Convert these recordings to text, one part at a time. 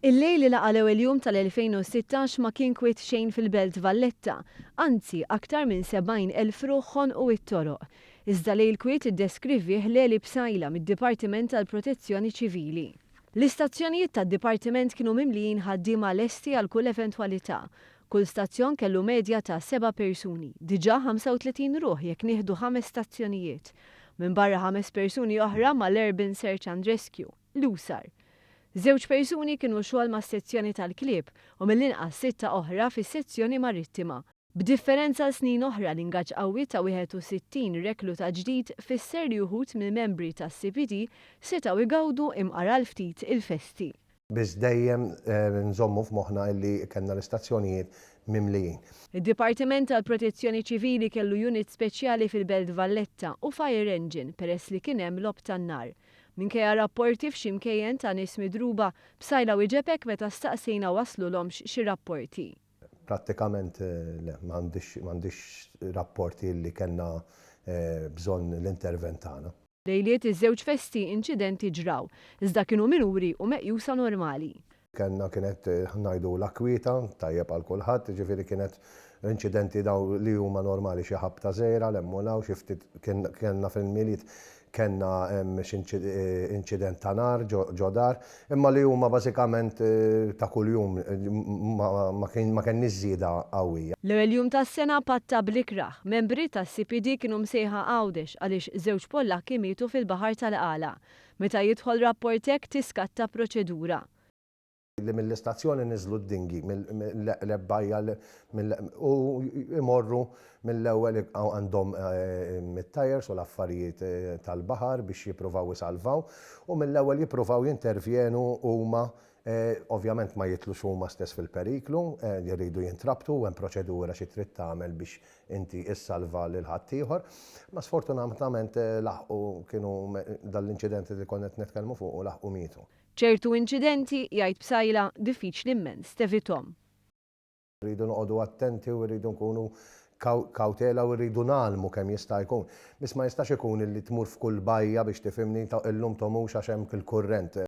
Il-lejl li laqa' l-ewwel jum tal-2016 ma kien kwiet xejn fil-Belt Valletta, anzi aktar minn 70,000 ruħ ħonqu t-toroq. Iżda lejl kwiet iddeskrivih Leli Psaila mid-Dipartiment tal-Protezzjoni Ċivili. L-istazzjonijiet tad-Dipartiment kienu mimlijin ħaddiema lesti għal kull eventwalità. Kull stazzjon kellu medja ta' seba' persuni, diġà 35 ruħ jekk nieħdu ħames stazzjonijiet. Minbarra ħames persuni oħra mal-Urban Search and Rescue, l-USAR. Żewġ persuni kienu xogħol mas-sezzjoni tal-klieb u mill-inqas sitta oħra fis-sezzjoni marittima. B'differenza għal snin oħra l-ingaġġ qawwi ta' 61 rekluta ġdid fisser li uħud mill-membri tas-CPD setgħu jgawdu imqar għal ftit il-festi. Biss dejjem nżommu f'moħħna illi kellna l-istazzjonijiet mimlijin. Id-Dipartiment tal-Protezzjoni Ċivili kellu unit speċjali fil-Belt Valletta u fire engine peress li kien hemm logħob tan-nar. Minkejja rapporti f'xi mkejjen ta' nies midruba, Psaila wieġeb hekk meta staqsejna waslulhomx xi rapporti. Prattikament le, m'għandix rapporti li kellna bżonn l-intervent tagħna. Lejliet iż-żewġ festi inċidenti ġraw, iżda kienu minuri u meqjusa normali. Kellna kienet ngħidulha kwieta, tajjeb għal kulħadd, jiġifieri kienet inċidenti dawn li huma normali xi ħabta żgħira 'l hemm u 'l hawn, xi ftit kellna fil-Milied kellna xi inċident ta' nar ġo dar, imma li huma bażikament ta' kuljum ma kenniex żieda qawwija. L-ewwel jum tas-sena patta bl-ikrah, membri tas-CPD kienu msejħa Għawdex għaliex żewġ Pollakki mietu fil-baħar tal-Qala. Meta jidħol rapport hekk tiskatta proċedura. Li mill-istazzjoni niżlu d-dingi mill-bajja u jmorru mill-ewwel għandhom it-tyres u l-affarijiet tal-baħar biex jippruvaw isalvaw u mill-ewwel jippruvaw jintervjenu huma. Ovvjament ma jitlux huma stess fil-periklu, jridu jintrabtu u hemm proċedura xi trid tagħmel biex inti issalva lil ħaddieħor. Ma sfortunatament laħqu kienu dal-inċidenti li konna qed nitkellmu fuqu laħqu mietu. Ċertu inċidenti, jgħid Psaila, diffiċli immens tevithom. Rridu noqogħdu attenti u rridu nkunu kawtela u rridu ngħallmu kemm jista' jkun. Biss ma jistax ikun illi tmur f'kull bajja biex tifhimni illum tgħumux għax hemm il-kurrent.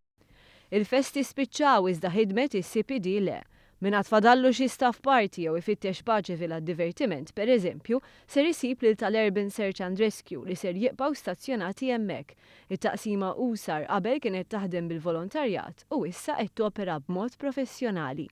Il-festi spiċċaw iżda ħidmet is-CPD le. Min għad fadallu xi staff party jew ifittex paċeville għad-divertiment, per eżempju, ser isib lil tal-Urban Search and Rescue li ser jibqgħu stazzjonati hemmhekk. It-taqsima USAR qabel kienet taħdem bil-volontarjat u issa qed topera b'mod professjonali.